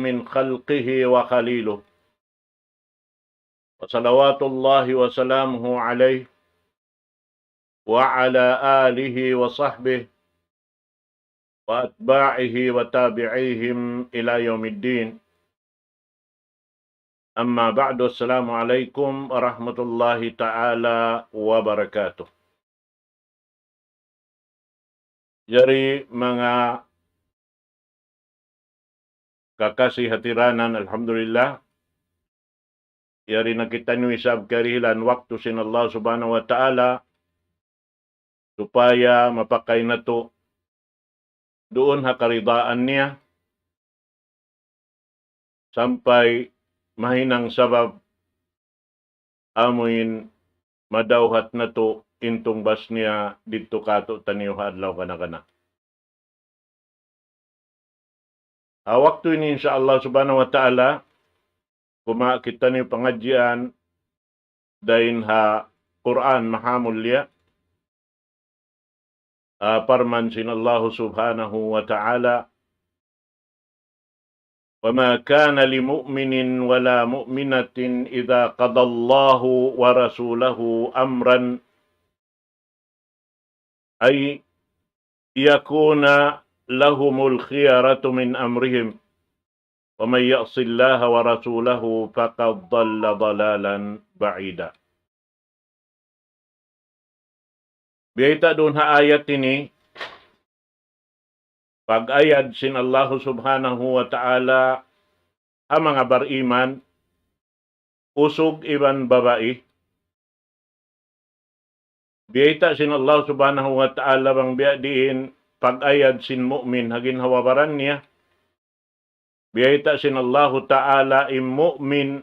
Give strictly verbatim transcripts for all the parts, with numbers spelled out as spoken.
من خلقه وخليله، وصلوات الله وسلامه عليه وعلى آله وصحبه وأتباعه وتابعيهم إلى يوم الدين. أما بعد، السلام عليكم ورحمة الله تعالى وبركاته. Jari manga kakasi hatiranan, alhamdulillah, yari na kitaniyu isab karihilan waktu sin Allah Subhanahu wa Ta'ala, supaya mapakay natu' duun ha karidaan niya, sampay mahinang sabab amuin madawhat natu' in tungbas niya didtu kātu'niyu ha adlaw kana-kana. Ha waktu ini, insya Allah Subhanahu wa Ta'ala, kumawa' kitaniyu pangadjian dayn ha Qur'an Mahamulliya, ah, parman sin Allah Subhanahu wa Ta'ala, وما كان لمؤمن ولا مؤمنة إذا قضى الله ورسوله أمرا أن يكون لهم الخيرة من أمرهم ومن يعص الله ورسوله فقد ضل ضلالا بعيدا. Biyayta' duun ha ayat ini, pag-ayad sin Allahu Subhanahu wa Ta'ala ha manga bariman, usug iban babai. Biyayta' sin Allah Subhanahu wa Ta'ala bang biya' diin pag-ayad sin mu'min ha ginhawa-baran niya. Biyayta' sin Allahu Ta'ala in mu'min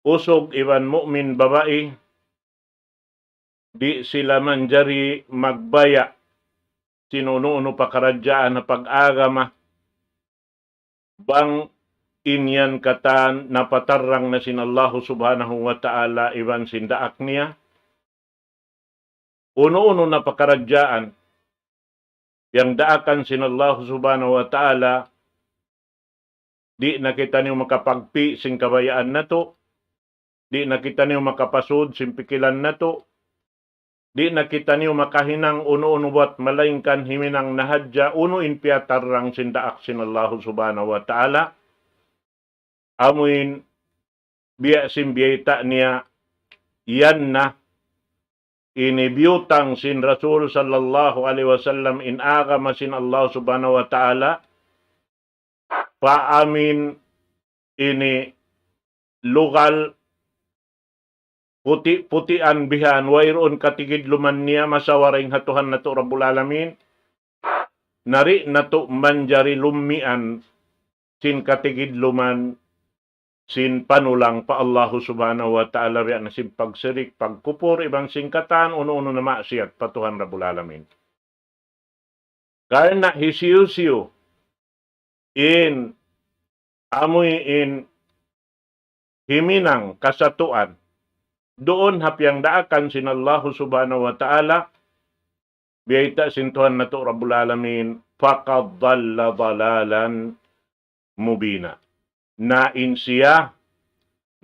usug iban mu'min babai, di' sila manjari magbaya' sin unu-unu pakaradjaan ha pag-agama, bang in yan katan napatarrang na sin Allahu Subhanahu wa Ta'ala iban sin daak niya, unu-unu na pakaradjaan yang daakan sin Allahu Subhanahu wa Ta'ala, di' na kitaniyu makapagpi' sin kabayaan natu', di' na kitaniyu makapasud sin pikilan natu', di' na kitaniyu makahinang unu-unu buwat malaingkan himinang na hadja unu in piyatarrang sin daak sin Allahu Subhanahu wa Ta'ala. Amuin biya' sin biyayta' niya, yan na ini biyutang sin Rasul sallallahu alayhi wasallam in agama sin Allah Subhanahu wa Ta'ala, pa amin ini lugal puti'-putian bihan, wayruun katigidluman niya masawa dayn ha Tuhan natu' Rabbul Alamin, na di' natu' manjari lummian sin katigidluman sin panulang pa Allahu Subhanahu wa Ta'ala, biya' na sin pagsirik, pagkupur, iban sin katan unu-unu na maksiyat pa Tuhan Rabbul Alamin. Karna' hisiyu-siyu in amuin himinang kasatuan duun ha piyangdaakan sin Allahu Subhanahu wa Ta'ala, biyayta' sin Tuhan natu' Rabbul Alamin, فقد ضل ضلالا مبينا. Na in siya,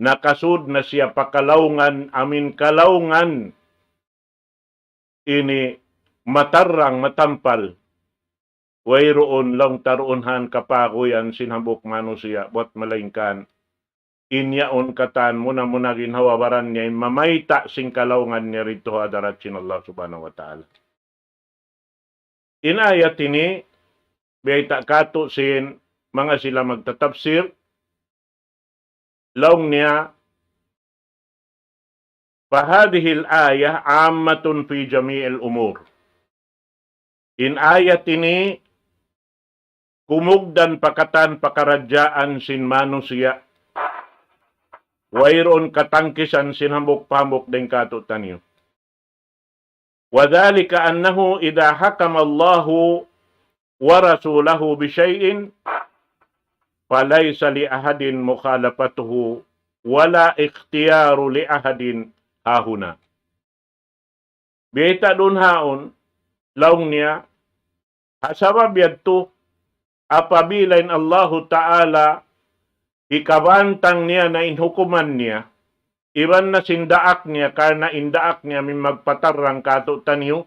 nakasud na siya pa kalaungan, amin kalaungan ini matarrang, matampal. Wayruun laung ta duun han kapaguyan sin hambuuk manusiya', buwat malaingkan in yaun katan muna-muna ginhawa-baran niya in mamayta' sin kalaungan niya didtu ha hadarat sin Allah Subhanahu wa Ta'ala. In ayat ini, biyayta' kātu' sin manga sila magtatapsir, laung niya, فهذه الآية عامة في جميع الأمور. In ayat ini kumugdan pa katan pakaradjaan sin manusiya'. Wayruun katangkisan sin hambuuk pa hambuuk dayn kātu'niyu. وذلك أنه إذا حكم الله ورسوله بشيء فليس لأحد مخالفته ولا اختيار لأحد هاهنا. Biyayta' duun haun, laung niya, ha sabab yadtu, apabila in Allahu Ta'ala hikabantang niya na in hukuman niya, iban na sin daak niya, karna' in daak niya amuin magpatarrang kātu'niyu,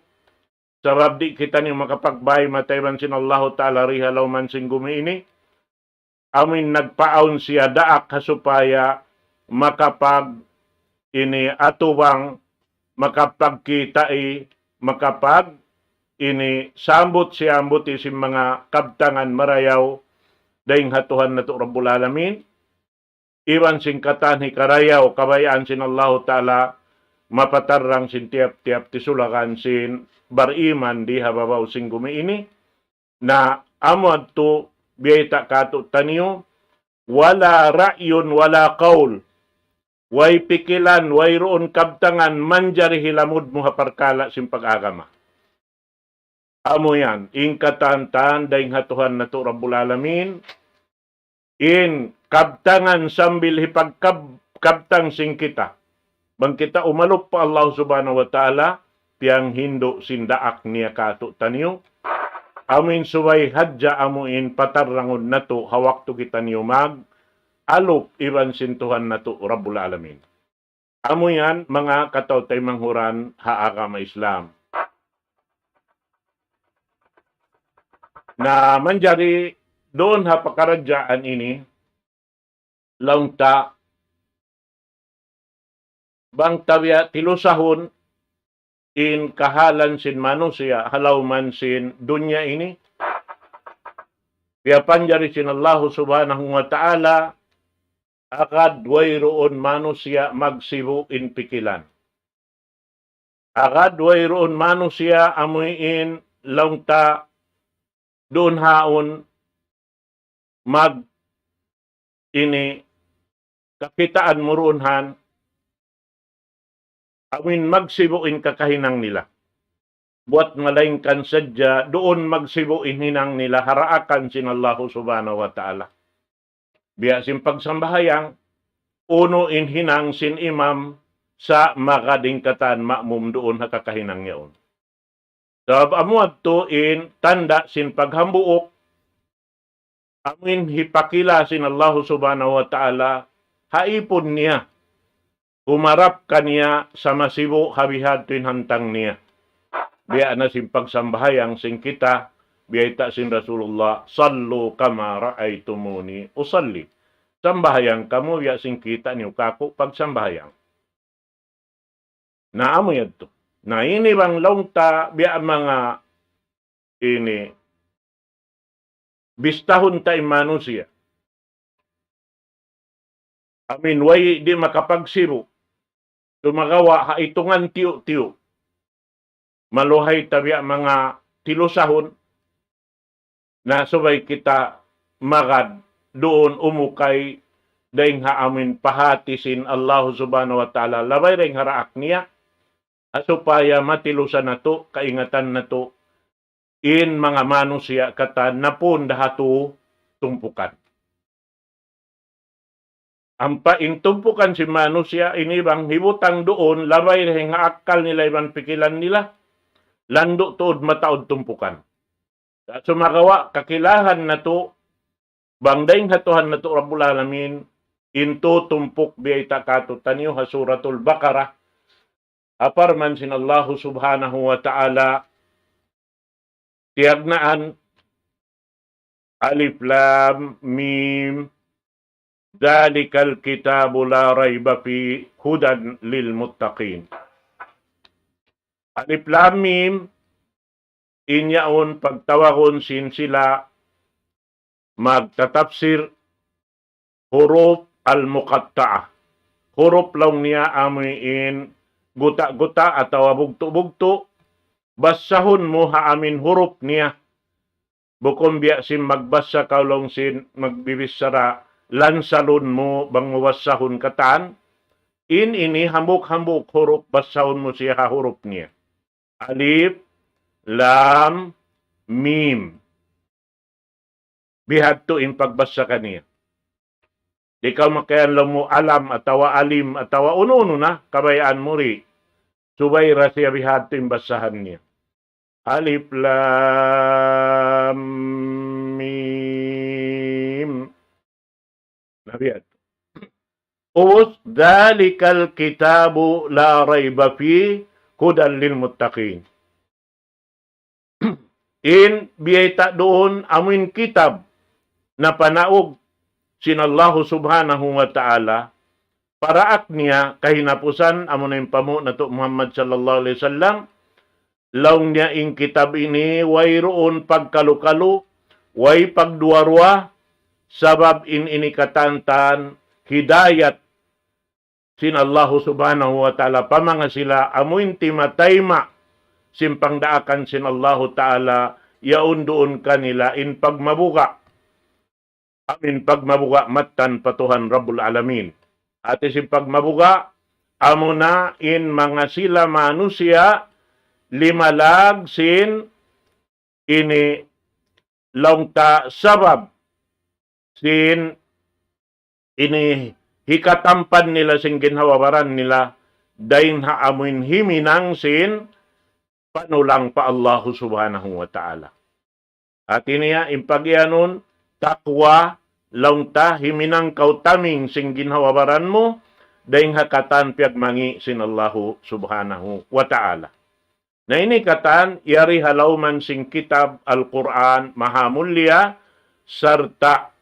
sabab di' kitaniyu makapagbāy mata iban sin Allahu Ta'ala dii ha lawm sin gumi ini, amuin nagpaawn siya daak ha supaya makapag ini atubang, makapagkita', makapag ini sambut siya ambuti sin manga kabtangan marayaw dayn ha Tuhan natu' Rabbul Alamin, iban sin katan hikarayaw kabayaan sin Allahu Ta'ala mapatarrang sin tiyap-tiyap tisulakan sin bariman dii ha babaw sin gumi ini, na amu yadtu biyayta' kātu'niyu, ولا رأي ولا قول. Way pikilan, wayruun kabtangan manjari hilamud mu ha parkala' sin pag-agama. Amu yan, in katan-katan dayn ha Tuhan natu' Rabbul Alamin, in kabtangan sambil hipagkab-, kabtang sin kita. Bang kita umalup pa Allah Subhanahu wa Ta'ala, piyanghindu' sin daak niya kātu'niyu. Amuin subay hadja amuin patarrangun natu' ha waktu kitaniyu mag-alup iban sin Tuhan natu' Rabbul Alamin. Amu yan, manga kataw-taymanghuran ha agama Islam. Na manjari duun ha pakaradjaan ini, laung ta, bang ta biya' tilusahun in kahalan sin manusiya' ha lawm sin dunya ini, piyapanjari sin Allahu Subhanahu wa Ta'ala, agad wayruun manusiya' magsibu' in pikilan. Agad wayruun manusiya' amuin laung ta duun haun mag ini kakitaan mu duun han, amuin magsibu' in kakahinang nila. Buwat malaingkan sadja duun magsibu' in hinang nila ha daakan sin Allahu Subhanahu wa Ta'ala. Biya' sin pagsambahayang, unu in hinang sin imam sa' magad in katan ma'mum duun ha kakahinang yaun. Sabab amu yadtu in tanda' sin paghambuuk, amuin hipakila sin Allahu Subhanahu wa Ta'ala ha ipun niya, humarap kaniya sa' masibu' ha bihadtu in hantang niya. Biya' na sin pagsambahayang sin kita, biyayta' sin Rasulullah, صلوا كما رأيتموني أصلي. Sambahayang kamu biya' sin kita' niyu kāku' pagsambahayang. Na amu yadtu. Na ini bang laung ta biya' manga ini bistahun ta in manusiya'. Amuin way di' makapagsibu'. Sumagawa' ha itungan tiyu'-tiyu'. Maluhay ta biya' manga tilusahun. Na subay kita magad duun umukay dayn ha amuin pahāti sin Allahu Subhanahu wa Ta'ala, labay dayn ha daak niya, ha supaya matilusan natu', kaingatan natu', in manga manusiya' katan napun da ha tū tumpukan. Ampa in tumpukan sin manusiya' ini bang hibutang duun, labay dayn ha akkal nila iban pikilan nila, landu' tuud mataud tumpukan. Sa' sumagawa' kakilahan natu', bang dayn ha Tuhan natu' Rabbul Alamin, in tū tumpuk biyayta' kātu'niyu ha Suratul Baqarah, ha parman sin Allahu Subhanahu wa Ta'ala, tiyagnaan, ألف لام ميم ذلك الكتاب لا ريب فيه هدى للمتقين. Alif Lam Mim, in yaun pagtawagun sin sila magtatapsir huruf al-muqatta'ah. Huruf laung niya amuin guta'-guta' atawa bugtu'-bugtu', basahun mu ha amuin huruf niya. Bukun biya' sin magbasa kaw laung sin magbibichara, lansalun mu bang mu basahun katan. In ini hambuuk-hambuuk huruf, basahun mu siya ha huruf niya. Alif, Lam, Mim. Bihadtu in pagbasa kaniya. Di' kaw makayan laung mu alam atawa alim atawa unu-unu na, kabayaan mu di'. Subay da siya bihadtu in basahan niya. Alif Lam Mim. Nabiat. Ubus, ذلك الكتاب لا ريب فيه هدى للمتقين. In biyayta' duun amuin kitab na panaug sin Allahu Subhanahu wa Ta'ala, paraak niya kahinapusan, amuna in pamung natu' Muhammad sallallahu alayhi wasallam, laung niya in kitab ini wayruun pagkalu-kalu, way pagduwa-ruwa, sabab in ini katan-katan hidayat sin Allahu Subhanahu wa Ta'ala pa manga sila amuin timatayma' sin pangdaakan sin Allahu Ta'ala, yaun duun kanila in pagmabuga'. Amuin pagmabuga' mattan pa Tuhan Rabbul Alamin. Hati sin pagmabuga', amuna in manga sila manusiya' limalag sin ini laung ta sabab sin ini hikatampan nila sin ginhawa-baran nila, dayn ha amuin himinang sin panulang pa Allahu Subhanahu wa Ta'ala. Hati niya, in pagiyanun, taqwa, laung ta, himinang kaw taming sin ginhawa-baran mu, dayn ha katan piyagmangi' sin Allahu Subhanahu wa Ta'ala. Na ini katan, yari ha lawman sin kitab Al-Qur'an, maha mulia, sarta'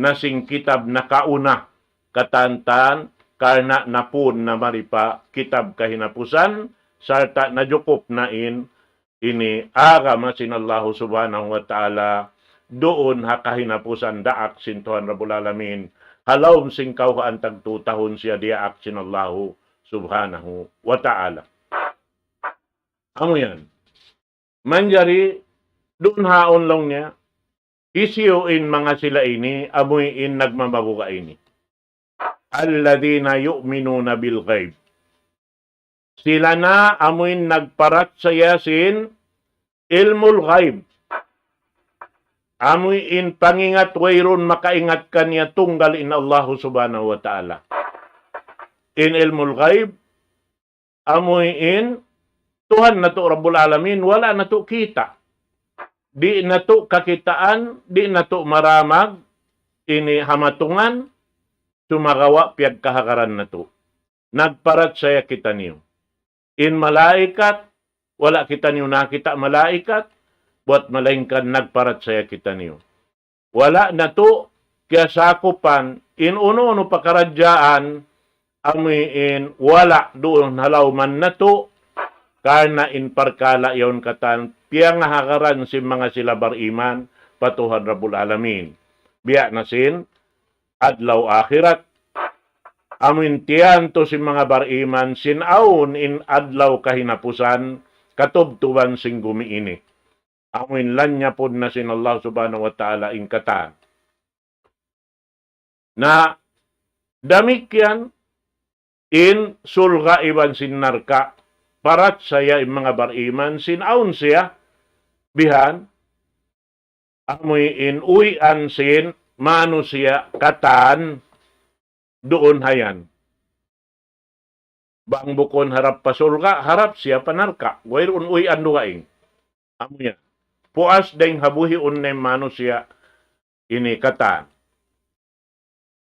na sin kitab nakauna, katan-katan, karna' napun na mari pa kitab kahinapusan, sarta' najukup na in ini agama sin Allahu Subhanahu wa Ta'ala, duun ha kahinapusan daak sin Tuhan Rabbul Alamin, ha lawm sin kawhaan tagtu tahun siya diyaak sin Allahu Subhanahu wa Ta'ala. Amu yan. Manjari, duun haun laung niya, hisiyu in manga sila ini, amuin nagmamabuga' ini. الذين يؤمنون بالغيب. Sila na amuin nagparachaya sin ilmul ghaib. Amuin pangingat wayruun makaingat kaniya tunggal in Allahu Subhanahu wa Ta'ala. In ilmul ghaib, amuin Tuhan natu' Rabbul Alamin, wala' natu' kita'. Di' natu' kakitaan, di' natu' maramag, ini hamatungan, sumagawa' piyagkahagaran natu'. Nagparachaya kitaniyu. In malaikat, wala' kitaniyu nakita' malaikat, buwat malaingkan nagparachaya kitaniyu. Wala' natu' kiyasakupan in unu-unu pakaradjaan, amuin wala' duun ha lawman natu', karna' in parkala' yaun katan piyangahagaran sin manga sila bariman pa Tuhan Rabbul Alamin. Biya' na sin adlaw akhirat. Amuin tiyantu sin manga bariman sin awn in adlaw kahinapusan, katubtuban sin gumi ini. Amuin lanyapun na sin Allah Subhanahu wa Ta'ala in katan. Na damikkiyan in surga' iban sin narka', parachaya in manga bariman sin awn siya, bihan, amuin uwian sin manusiya' katan duun hayan. Bang bukun harap pa surga', harap siya pa narka'. Wayruun uwian dugaing. Amu yan. Puas dayng ha buhiun na in manusiya' ini katan.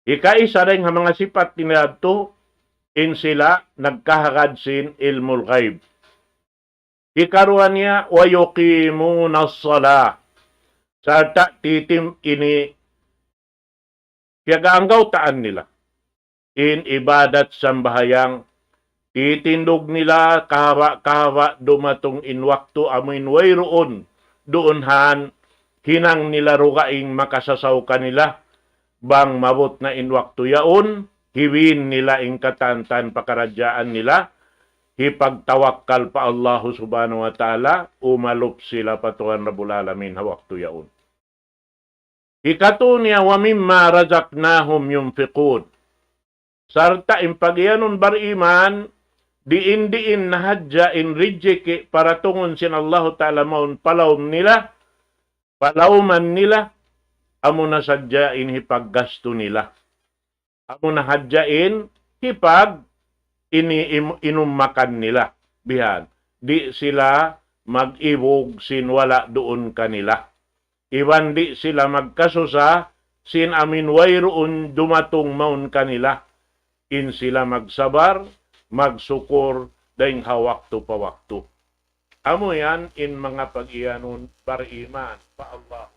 Hikaisa dayng ha manga sipat nila yadtu, in sila nagkahagad sin ilmul ghaib. Hikaruwa niya, ويقيمون الصلاة. Sarta' titim ini piyaganggawtaan nila. In ibadat sambahayang, titindug nila kahaba'-kahaba' dumatung in waktu amuin wayruun duun han hinang nila dugaing makasasaw kanila. Bang maabut na in waktu yaun, hiwin nila in katan-katan pakaradjaan nila, hipagtawakkal pa Allahu Subhanahu wa Ta'ala, umalup sila pa Tuhan Rabbul Alamin ha waktu yaun. Hikatu niya, ومما رزقناهم ينفقون. Sarta' in pagiyanun bariman, diin-diin na hadja in rijiki' paratungun sin Allahu Ta'ala mawn pa lawm nila, pa lawman nila, amuna sadja in hipaggastu nila. Amuna hadja in hipag ini im-, inum makan nila. Bihan. Di' sila mag-ibug sin wala' duun kanila. Iban di' sila magkasusa sin amin wayruun dumatung mawn kanila. In sila magsabar, magsukur, dayn ha waktu pa waktu. Amu yan in manga pag-iyanun bariman pa Allah.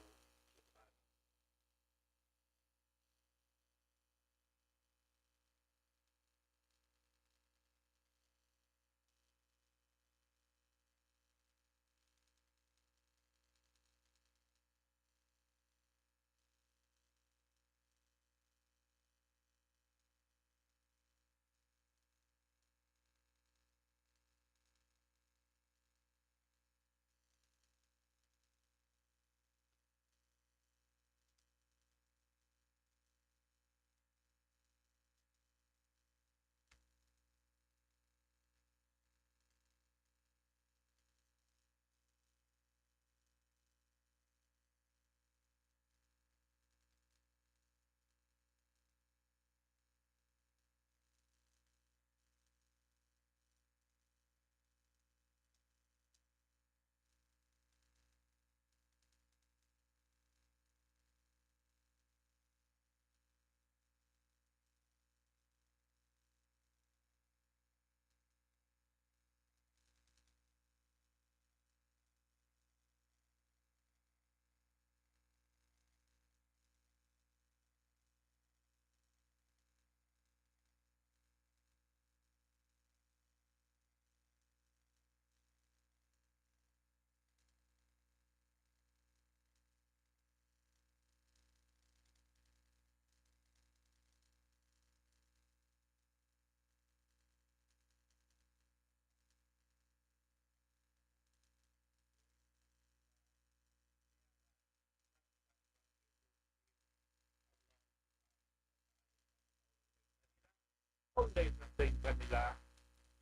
Awn da isab dayn kanila,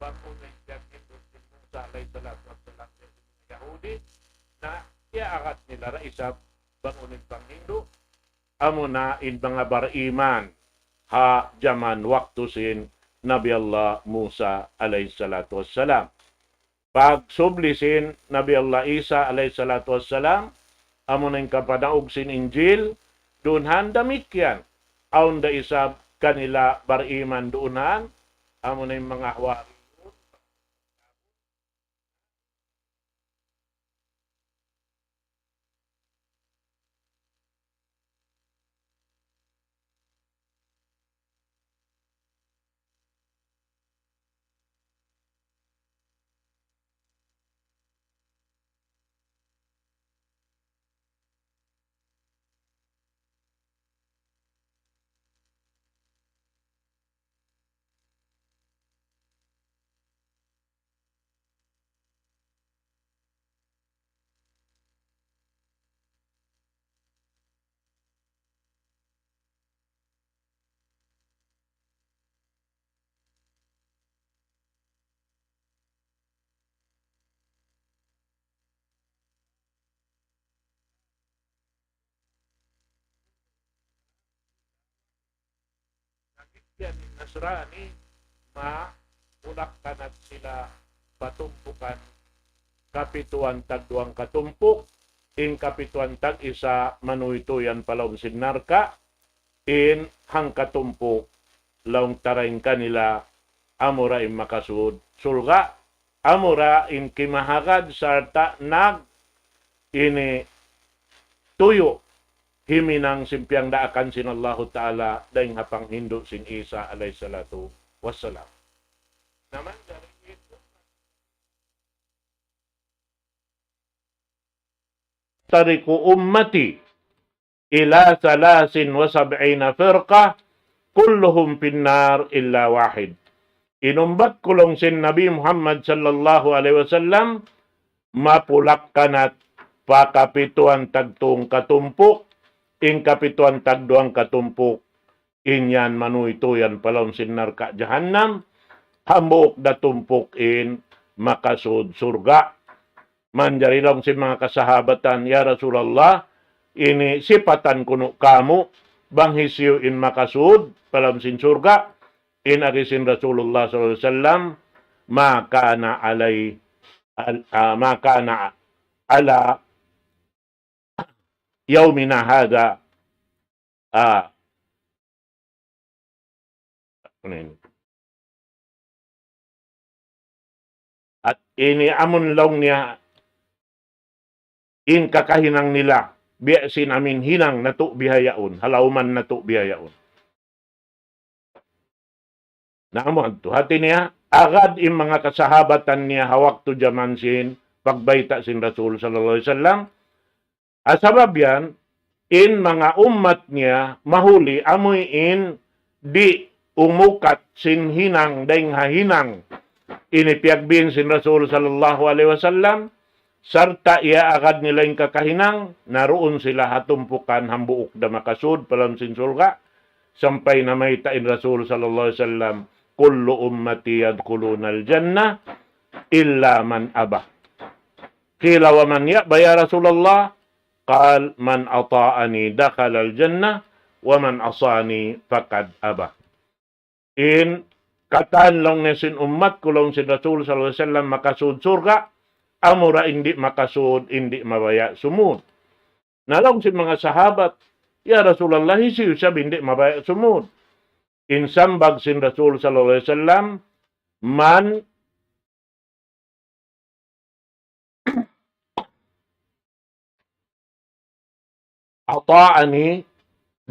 bang unu in piyaghindu' hi Musa alayhi salatu wassalam dayn ha Yahudi, na iyaagad nila da isab bang unu in panghindu', amuna in manga bariman ha jaman waktu sin Nabi Allah Musa alayhi salatu wassalam. Pagsubli sin Nabi Allah Isa alayhi salatu wassalam, amuna in kapanaug sin Injil, duun han damikkiyan. Awn da isab kanila bariman duun han, amuna in manga Hawariyun. Yan in Nasrani, mapulakkanat sila pa tumpukan, kapituan tagduwang katumpuk, in kapituan tag-isa manuytuyan pa lawm sin narka', in hangkatumpuk laung ta dayn kanila amura in makasud surga', amura in kimahagad sarta' nag ini tuyu' himinang sin piyangdaakan sin Allahu Ta'ala dayn ha panghindu' sin Isa alayhi salatu wassalam. Naman dari itu تفترق أمتي إلى ثلاث وسبعين فرقة كلهم في النار إلا واحد. In ummat ku laung sin Nabi Muhammad sallallahu alayhi wasallam, mapulakkanat pa kapituan tagtung katumpuk, in kapituan tagduwang katumpuk, in yan manuytuyan pa lawm sin narka' jahannam, hambuuk da tumpuk in makasud surga'. Manjari laung sin manga kasahabatan, "Ya Rasulullah, ini sipatan kunu' kamu', bang hisiyu in makasud pa lawm sin surga'?" In agi sin Rasulullah sallallahu alayhi wasallam, "ما كان علي، al-, ah, ما كان على يومنا هذا Ah, Amin. At ini amun laung niya in kakahinang nila, biya' sin amin hinang natu' bihaun, halawman natu' bihaun. Na amu yadtu, hati niya, agad in manga kasahabatan niya ha waktu jaman sin pagbayta' sin Rasul sallallahu alayhi wasallam, ha sabab yan, in manga ummat niya mahuli amuin di' umukat sin hinang dayng ha hinang ini piyagbin sin Rasul sallallahu alayhi wasallam, sarta' iyaagad nila in kakahinang, na duun sila ha tumpukan hambuuk da makasud pa lawm sin surga', sampay namayta' in Rasul sallallahu alayhi wasallam, كل أمتي يدخلون الجنة إلا من أبى. قيل ومن يأبى يا رسول الله؟ قال من أطاعني دخل الجنة ومن عصاني فقد أبى. In katan laung niya sin ummat ku laung sin Rasul sallallahu alayhi wasallam makasud surga', amura in di' makasud, in di' mabaya' sumud. Na laung sin manga sahabat, "Ya Rasulullah, hisiyu isab in di' mabaya' sumud?" In sambag sin Rasul sallallahu alayhi wasallam, من أطاعني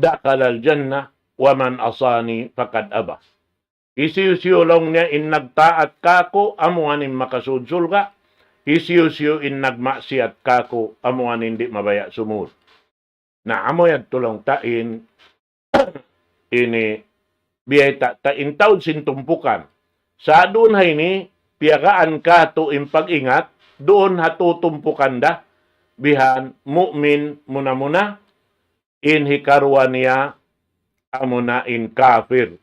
دخل الجنة ومن عصاني فقد أبى. Hisiyu-siyu laung niya in nagtaat kāku', amu yan in makasud surga'. Hisiyu-siyu in nagmaksiyat kāku', amu yan in di' mabaya' sumud. Na amu yadtu laung ta in ini biyayta' ta in taud sin tumpukan. Sa' duun ha ini, piyagaan kātu' in pag-ingat, duun ha tu tumpukan da, bihan mu'min muna-muna, in hikaruwa niya, amuna in kafir.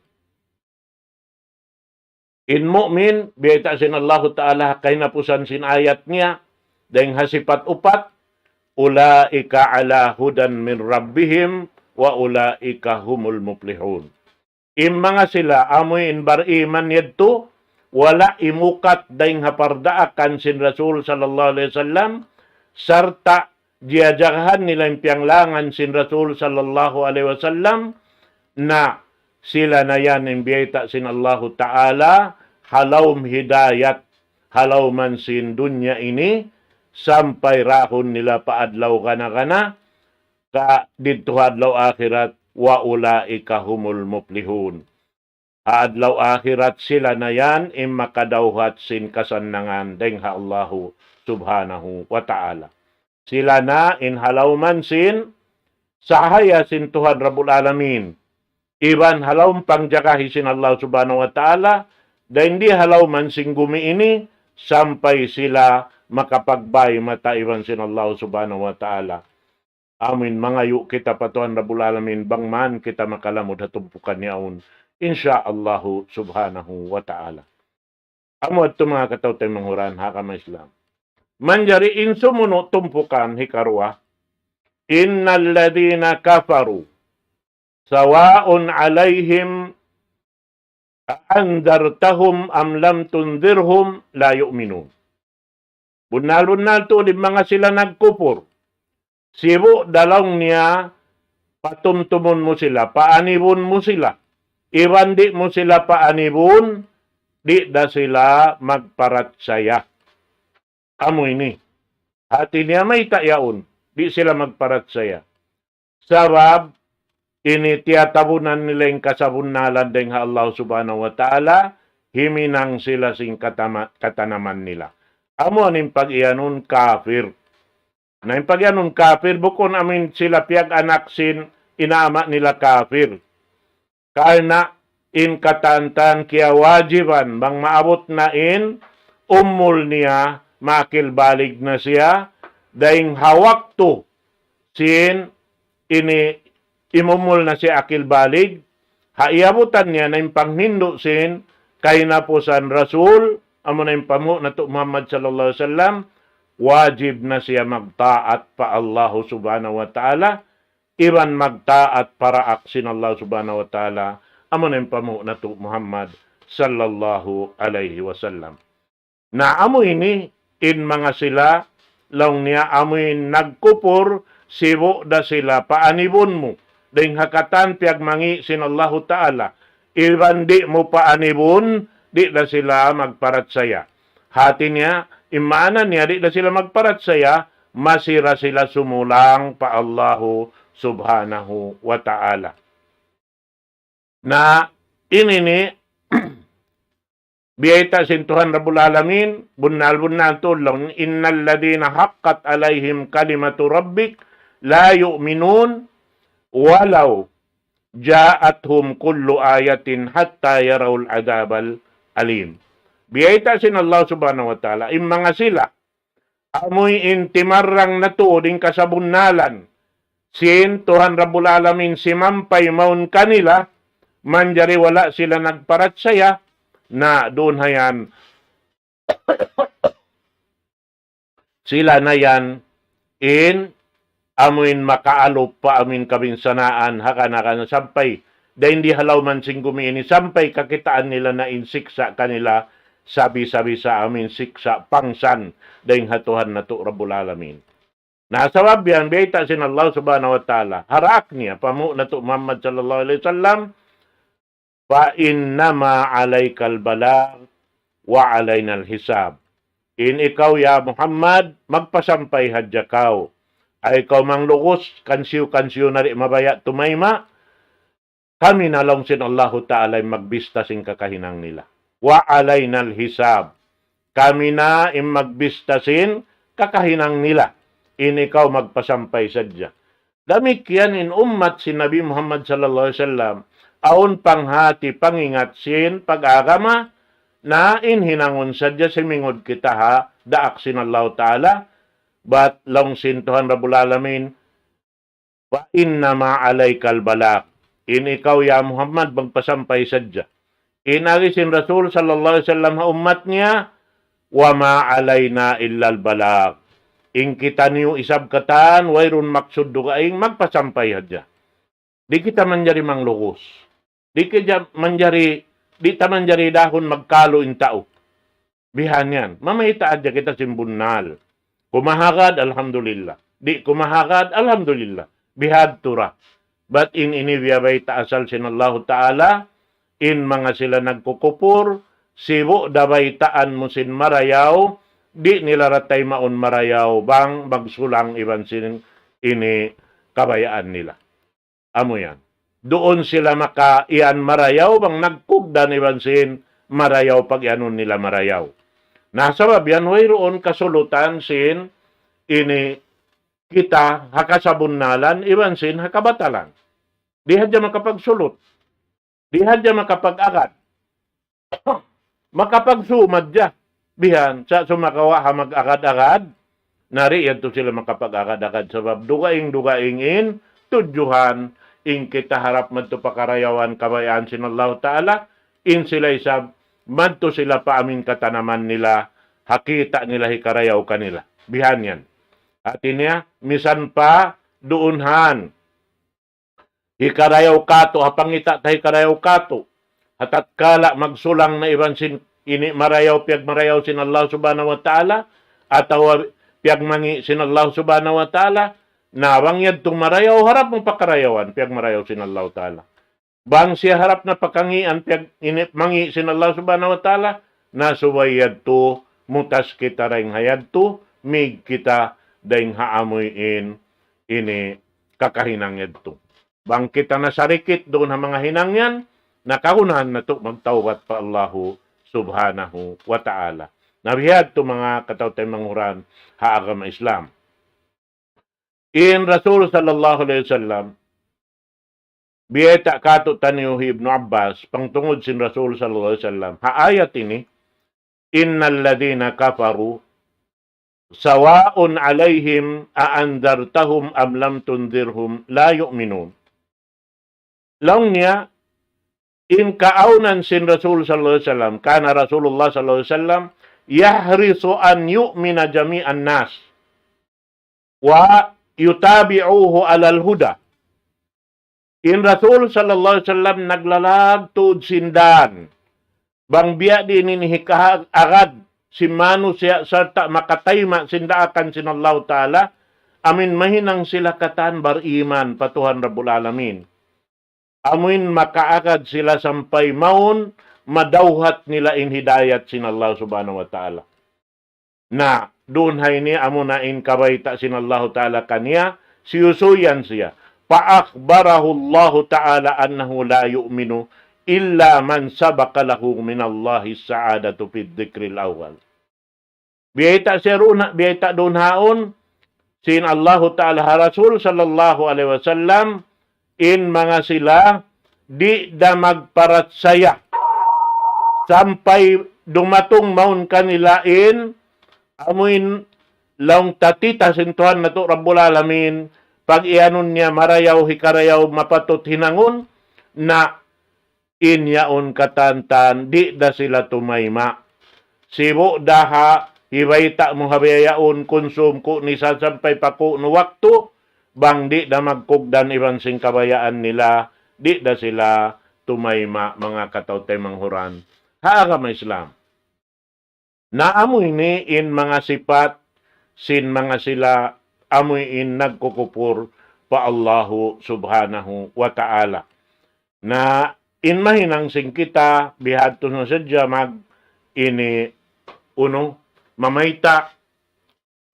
In mu'min, biyayta' sin Allahu Ta'ala ha kahinapusan sin ayat niya, dayng ha sipat upat, أولئك على هدى من ربهم وأولئك هم المفلحون. In manga sila, amu in bariman yadtu, wala' imukat dayng ha pardaakan sin Rasul sallallahu alayhi wasallam, sarta' jiyajagahan nila in piyanglangan sin Rasul sallallahu alayhi wasallam, na sila na yan in biyayta' sin Allahu Ta'ala, ha lawm hidayat, ha lawman sin dunya ini, sampay rahun nila pa adlaw gana-gana, ka didtu ha adlaw akhirat, وأولئك هم المفلحون. Ha adlaw akhirat sila na yan in makadawhat sin kasannangan dayng ha Allahu subhanahu wa ta'ala. Sila na in ha lawman sin sahaya sin Tuhan Rabbul Alamin. Iban ha lawm pangjagahi sin Allah subhanahu wa ta'ala, dayng di ha lawman sin gumi ini, sampay sila makapagbay mata iban sin Allah subhanahu wa ta'ala. Amin. Mangayu' kita pa Tuhan Rabbul Alamin, bang man kita makalamud ha tumpukan yaun. Insya Allahu subhanahu wa ta'ala. Amu yadtu manga kataw-taymanghuran ha agama Islam. Manjari in sumunu' tumpukan hikaruwa, إن الذين كفروا سواء عليهم أأنذرتهم أم لم تنذرهم لا يؤمنون. Bunnal-bunnal tuud in manga sila nagkupur. Sibu' da laung niya patumtumun mu sila, paanibun mu sila. Iban di' mu sila paanibun, di' da sila magparachaya. Amu ini. Hati niya mayta' yaun, di' sila magparachaya. Sabab, ini tiyatabunan nila in kasabunnalan dayng ha Allah subhanahu wa ta'ala, himinang sila sin katama-, katanaman nila. Amu in pag-iyanun kafir. Na in pag-iyanun kafir, bukun amin sila piyag-anak sin ina' ama' nila kafir. Karna' in katan-katan kiyawajiban, bang maabut na in umul niya, makil balig na siya, dayng ha waktu sin ini imumul na siya akil balig, ha iyabutan niya na in panghindu' sin kahinapusan Rasul, amu na in pamu' natu' Muhammad sallallahu alayhi wasallam, wajib na siya magtaat pa Allahu subhanahu wa ta'ala, iban magtaat pa daak sin Allah subhanahu wa ta'ala, amu na in pamu' natu' Muhammad sallallahu alayhi wasallam. Na amu ini in manga sila, laung niya amu in nagkupur, sibu' da sila paanibun mu. dayn ha katan piyagmangi' sin Allahu Ta'ala. Iban di' mu pa anibun, di' da sila magparachaya. Hati niya, in maana niya, di' da sila magparachaya, masi ra sila sumulang pa Allahu Subhanahu wa Ta'ala. Na ini ini, biyayta' sin Tuhan Rabbul Alamin, bunnal-bunnal tuud laung, إن الذين حقت عليهم كلمة ربك لا يؤمنون ولو جاءتهم كل آية حتى يروا العذاب الأليم. Biyayta' sin Allah Subhanahu wa Ta'ala, in manga sila, amuin timarrang na tuud in kasabunnalan sin Tuhan Rabbul Alamin simampay mawn kanila, manjari wala' sila nagparachaya, na duun hayan sila na yan in amuin makaalup pa amuin kabinsanaan, hakan-hakan sampay dayn di ha lawm sin gumi ini, sampay kakitaan nila na in siksa' kanila sabi-sabi sa amuin siksa' pangsan dayn ha Tuhan natu' Rabbul Alamin. Na sabab yan, biyayta' sin Allah Subhanahu wa Ta'ala, ha daak niya, pa mu natu' Muhammad sallallahu alayhi wasallam, فإنما عليك البلاغ وعلينا الحساب. In ikaw, ya Muhammad, magpasampay hadja kaw. Ay kaw manglugus, kansiyu-kansiyu na di' mabaya' tumayma', kami na laung sin Allahu Ta'ala in magbista sin kakahinang nila. وعلينا الحساب. Kami na in magbista sin kakahinang nila. In ikaw magpasampay sadja. Damikkiyan in ummat sin Nabi Muhammad sallallahu alayhi wasallam, awn panghati pangingat sin pag-agama, na in hinangun sadja simingud kita ha daak sin Allahu Ta'ala, bat laung sin Tuhan Rabbul Alamin, فإنما عليك البلاغ. In ikaw, ya Muhammad, magpasampay sadja. In agi sin Rasul sallallahu alayhi wasallam ha ummat niya, وما علينا إلا البلاغ. In kitaniyu isab katan, wayruun maksud dugaing, magpasampay hadja. Di' kita manjari manglugus. Di' kita manjari, di' ta manjari dahun magkalu in tau. Bihan yan. Mamayta' hadja kita sin bunnal. Kumahagad, alhamdulillah. Di' kumahagad, alhamdulillah. Bihadtu ra. Bat in ini biya' bayta' asal sin Allahu Ta'ala, in manga sila nagkukupur, sibu' da baytaan mu sin marayaw, di' nila ra taymaun marayaw, bang magsulang iban sin ini kabayaan nila. Amu yan. Duun sila makaiyan marayaw bang nagkugdan iban sin marayaw pag-iyanun nila marayaw. Na sabab yan, wayruun kasulutan sin ini kita ha kasabunnalan iban sin ha kabatalan. Di' hadja makapagsulut. Di' hadja makapag-agad. Makapagsumad hadja. Bihan, sa' sumagawa' ha mag-agad-agad, na di' yadtu sila makapag-agad-agad. Sabab dugaing-dugaing in tudjuhan, in kita harap madtu pa karayawan kabayaan sin Allahu Ta'ala, in sila isab, madtu sila pa amuin katanaman nila, ha kita' nila hikarayaw kanila. Bihan yan. Hati niya, misan pa duun han hikarayaw katu', ha pangita' ta hikarayaw katu'. Ha tatkala magsulang na iban sin ini marayaw, piyagmarayaw sin Allah Subhanahu wa Ta'ala, atawa piyagmangi' sin Allah Subhanahu wa Ta'ala, na bang yadtu marayaw, harap mu pa karayawan, piyagmarayaw sin Allah Ta'ala. Bang siya harap na pa kangian, piyag-, ini, mangi' sin Allah Subhanahu wa Ta'ala, na subay yadtu, mutas kita dayn ha yadtu, mig kita dayn ha amuin, ini kakahinang yadtu. Bang kita nasarikit duun ha manga hinang yan, na kagunahan natu' magtawbat pa Allahu Subhanahu wa Ta'ala. Na biya' yadtu manga kataw-taymanghuran ha agama Islam. In Rasul sallallahu alayhi wasallam, biyayta' katu'taniyu hi Ibnu Abbas, pangtungud sin Rasul sallallahu alayhi wasallam. Ha ayat ini, إن الذين كفروا سواء عليهم أأنذرتهم أم لم تنذرهم لا يؤمنون. Laung niya, in kaawnan sin Rasul sallallahu alayhi wasallam, كان رسول الله صلى الله عليه وسلم يحرص أن يؤمن جميع الناس ويتابعوه على الهدى. In Rasul sallallahu alayhi wasallam naglalag tuud sin dan. Bang biya' diin in hikaagad sin manusiya' sarta' makatayma' sin daakan sin Allahu Ta'ala, amuin mahinang sila katan bariman pa Tuhan Rabbul Alamin. Amuin makaagad sila sampay mawn, madawhat nila in hidayat sin Allah Subhanahu wa Ta'ala. Na, duun ha ini amuna in kabayta' sin Allahu Ta'ala kaniya, siyusuyan siya. فأخبره الله تعالى أنه لا يؤمن إلا من سبق له من الله السعادة في الذكر الأول. Biyayta' siya duun, biyayta' duun haun, sin Allahu Ta'ala ha Rasul sallallahu alayhi wasallam, in manga sila, di' da magparachaya. Sampay dumatung mawn kanila in, amuin laung ta tita sin Tuhan natu' Rabbul Alamin, pag-iyanun niya marayaw, hikarayaw, mapatut hinangun, na in yaun katantan, di' da sila tumayma'. Sibu' da ha, hibayta' mu ha biya' yaun, kunsum ku ni sa sampay pa ku nu waktu, bang di' da magkugdan iban sin kabayaan nila, di' da sila tumayma' manga kataw-taymanghuran ha agama Islam. Na amu ini in manga sipat sin manga sila amu in nagkukupur pa Allahu Subhanahu wa Ta'ala. Na in mahinang sin kita bihadtu na sadja mag ini unu mamayta'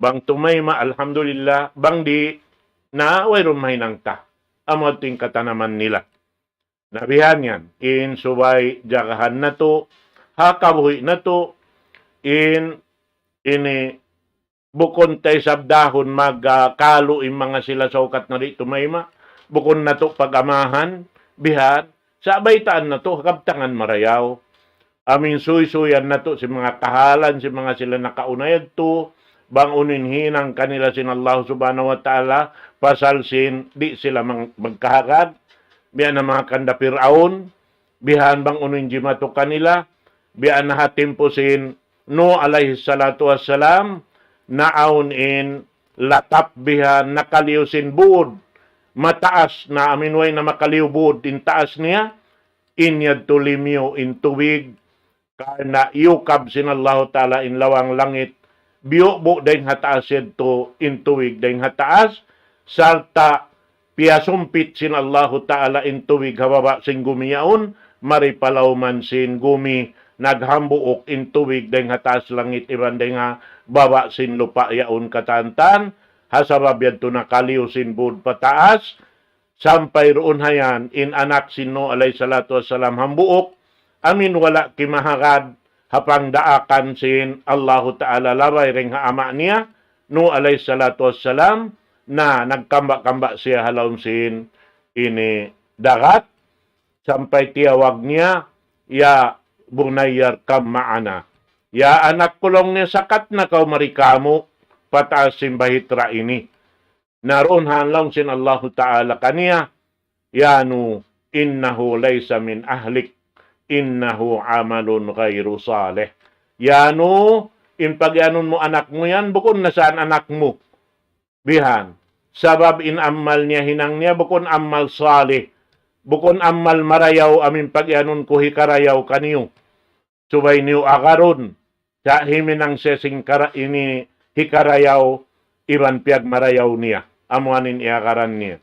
bang tumayma' alhamdulillah, bang di' na wayruun mahinang ta. Amu adtu in katanaman nila. Na bihan yan, in subay jagahan natu', ha kabuhi' natu', in ini bukun ta isab dahun mag, ah, kalu in manga sila saukat na di' tumayma', bukun natu' pag-amahan, bihan, sa' baytaan natu', ha kabtangan marayaw. Amuin suysuyan natu' sin manga kahalan, sin manga sila nakauna yadtu, bang unu in hinang kanila sin Allah Subhanahu wa Ta'ala, pasal sin di' sila mang-, magkahagad, biya' na manga kan da Pir'aun, bihan bang unu in jimatu kanila, biya' na ha timpu sin Nuh alayhi salatu wassalam, naawn in latap bihan nakaliyu sin būd, mataas na amuin way na makaliyu būd in taas niya, in yadtu limiyu in tubig, karna' iyukab sin Allahu Ta'ala in lawang langit, biyu'bu' dayng ha taas yadtu in tubig dayng ha taas, sarta' piyasumpit sin Allahu Ta'ala in tubig ha baba' sin gumi yaun, mari pa lawm sin gumi, naghambuuk in tubig dayng ha taas langit iban dayng ha baba' sin lupa' yaun katantan, ha sabab yadtu nakaliyu sin būd pa taas, sampay duun hayan in anak sin Nuh alayhi salatu wassalam hambuuk, amuin wala' kimahagad ha pangdaakan sin Allahu Ta'ala labay dayng ha ama' niya, Nuh alayhi salatu wassalam, na nagkamba'-kamba' siya ha lawm sin ini dagat, sampay tiyawag niya, يا بني اركب معنا. Ya anak ku laung niya, sakat na kaw mari kāmu' pa taas sin bahitra ini. Na duun ha laung sin Allahu Ta'ala kaniya, يا نوح إنه ليس من أهلك إنه عمل غير صالح. Ya Nuh, in pag-iyanun mu anak mu yan, bukun na sa anak mu. Bihan. Sabab in amal niya hinang niya, bukun amal salih. Bukun amal marayaw amuin pag-iyanun ku hikarayaw kaniyu. Subay niyu agarun. Sa' himinang siya sin kara-, ini hikarayaw iban piyagmarayaw niya. Amu yan in iyagaran niya.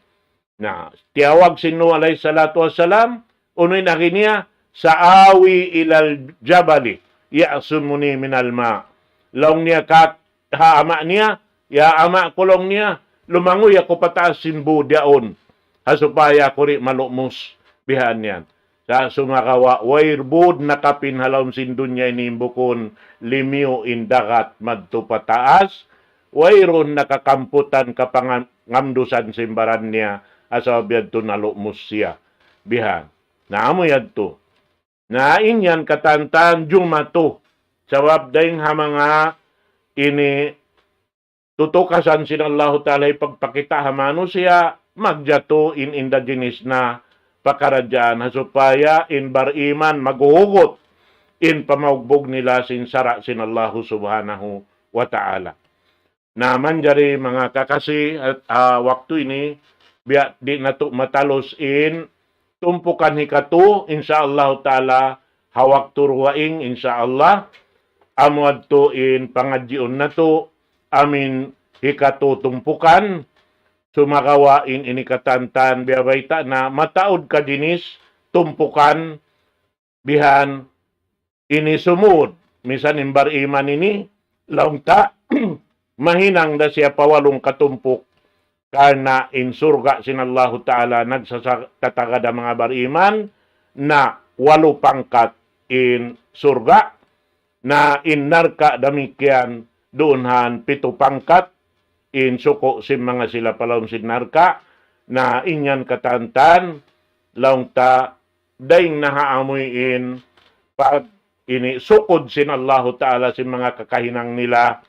Na, tiyawag sin Nuh alayhi salatu wassalam, unu in agi niya, سآوي إلى الجبل يعصمني من الماء. Laung niya kat ha ama' niya, ya ama' ku laung niya, lumanguy aku pa taas sin būd yaun. Ha supaya aku di' malumus. Bihan yan. Sa' sumagawa', way būd nakapin ha lawm sin dunya ini bukun limiyu in dagat madtu pa taas, wayruun nakakamputan kapangamdusan sin baran niya, asal biyadtu nalumus siya. Bihan. Na amu yadtu. Na in yan katantan jumatu. Sabab dayng ha manga ini tutukasan sin Allahu Ta'ala hipagpakita' ha manusiya', magjatu in indigenous na pakaradjaan ha supaya in bariman maghuhugut in pamaugbug nila sin sara' sin Allahu Subhanahu wa Ta'ala. Na manjari manga kakasi, at, ah, waktu ini, biya' di' natu' matalus in tumpukan hikatu, insya Allah Ta'ala, ha waktu dugaing, insya Allah, amu yadtu in pangadjiun natu', amuin hikatu tumpukan, sumagawa' in ini katantan, biya' bayta' na mataud ka jinis tumpukan, bihan ini sumud. Misan in bariman ini, laung ta, mahinang da siya pa walung katumpuk, karna' in surga' sin Allahu Ta'ala nagsasa-, tatagad ha manga bariman, na walu pangkat in surga', na in narka' damikkiyan duun han pitu pangkat, in suku' sin manga sila pa lawm sin narka', na in yan katantan, laung ta, dayn na ha amuin pag ini sukud sin Allahu Ta'ala sin manga kakahinang nila,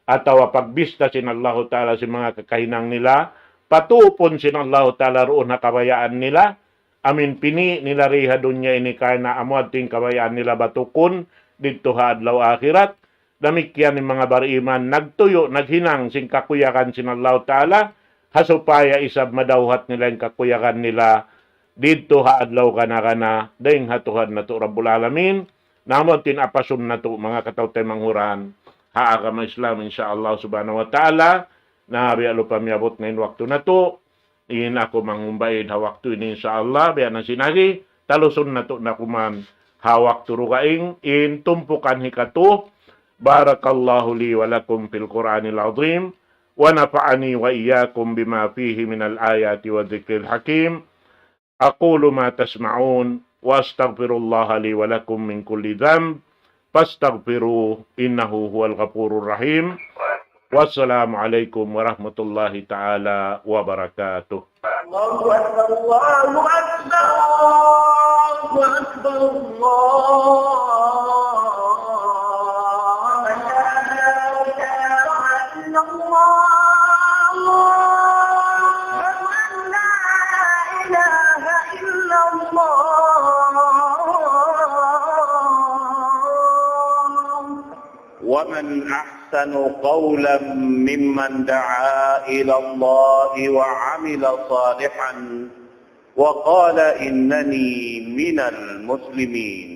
atawa pagbista sin Allahu Ta'ala sin manga kakahinang nila, patupun sin Allahu Ta'ala duun ha kabayaan nila, amin pini' nila di ha dunya ini karna' amu yadtu in kabayaan nila batukun didtu ha adlaw akhirat. Damikkiyan in manga bariman, nagtuyu', naghinang sin kakuyagan sin Allahu Ta'ala, ha supaya isab madawhat nila in kakuyagan nila didtu ha adlaw kana-kana, dayn ha Tuhan natu' Rabbul Alamin. Na amu yadtu in apasun natu', manga kataw-taymanghuran ha agama Islam, insya Allah subhanahu wa ta'ala. Na biya' lupa miyabut na in waktu natu', in aku mangumbaid ha waktu ini, insya Allah, biya' na sin agi, talusun natu' na kuman ha waktu dugaing, in tumpukan hikatu. بارك الله لي ولكم في القرآن العظيم، ونفعني وإياكم بما فيه من الآيات والذكر الحكيم. أقول ما تسمعون، وأستغفر الله لي ولكم من كل ذنب، فاستغفروه، إنه هو الغفور الرحيم. والسلام عليكم ورحمة الله تعالى وبركاته. الله أكبر، الله أكبر، الله أكبر، الله أكبر. لا إله إلا الله. أشهد أن لا إله إلا الله. ومن أحسن قولا ممن دعا إلى الله وعمل صالحا وقال إنني من المسلمين.